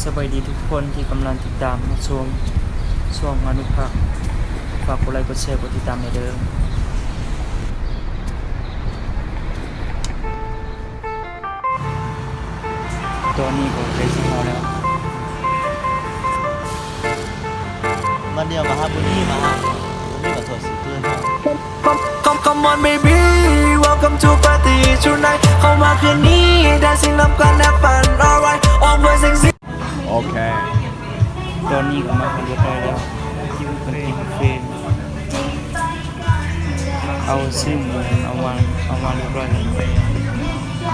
ສະບາຍດີທຸກຄົນທີ່ກຳລັງຕິດຕາມຮັບຊົມຊ່ອງອະນຸພາກ, ຝາກກົດໄລກົດແຊ ກົດຕິດຕາມແດ່ເດີ. ຕອນນີ້ກໍໃກ້ຊິຮອດແລ້ວ. ມາດຽວມາຫາບຸນນີ້ ມາຫາບຸນນີ້ ມາໂທດຊິເພື່ອນ. Come, come, come on baby, welcome to party tonight. ເຂົ້າມາຄືນນີ້ dancing ນຳກັນ have fun, alright. All boys and girls. ໂອເຄ ຕອນນີ້ກໍມາຮອດຮຽບຮ້ອຍແລ້ວ ທີ່ເປັນເຟຣມ ເອົາຊື່ເອົາຫຍັງ ເອົາວາງ ເອົາວາງຮຽບຮ້ອຍແລ້ວ.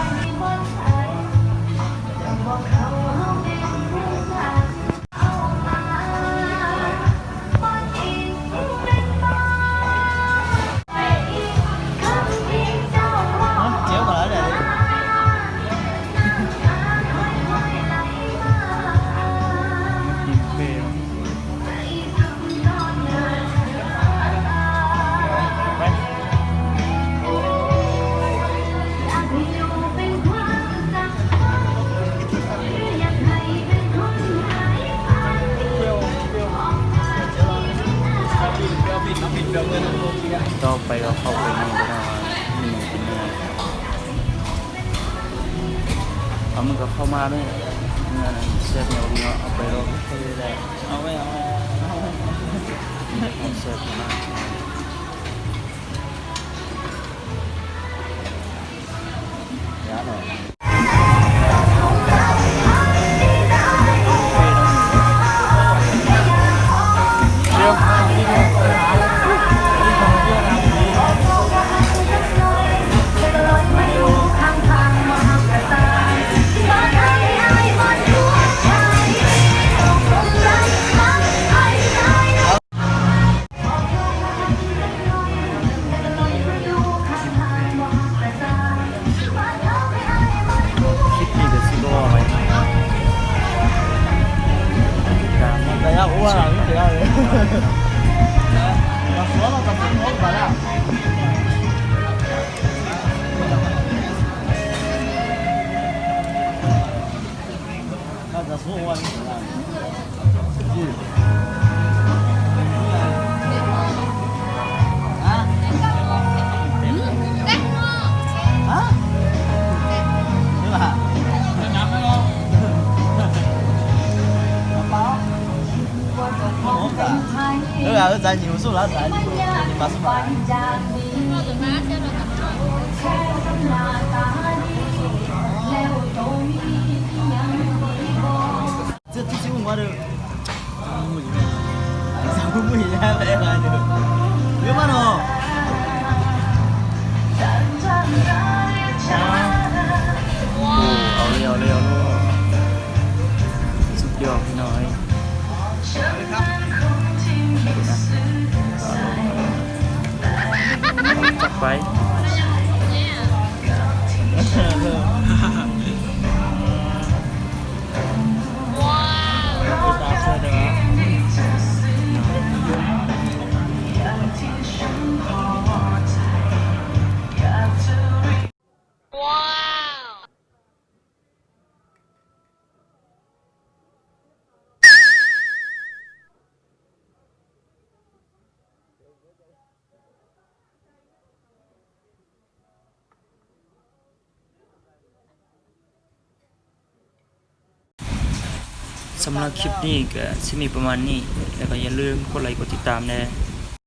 ຕໍ່ໄປກໍເຂົ້າໄປໃນເດີເນາະ ມີຫຍັງກິນແດ່. ເອົາ ມັນກໍເຂົ້າມາແມ່ ເມື່ອນັ້ນແຊບແນວນີ້ເນາະ ເອົາໄປລອງ ເອົາໄວ້ ເອົາໄວ້ ເອົາໄວ້ ແຊບຂະໜາດ. ໂອ້ ເອົາເລີຍ ເອົາເລີຍ ເອົາເລີຍ ສຸດຍອດພີ່ນ້ອງເອີຍ. ຈັດໄປ. ສຳລັບຄລິບນີ້ກໍຊິມີປະມານນີ້ ແລ້ວກໍຢ່າລືມກົດໄລກົດຕິດຕາມແດ່.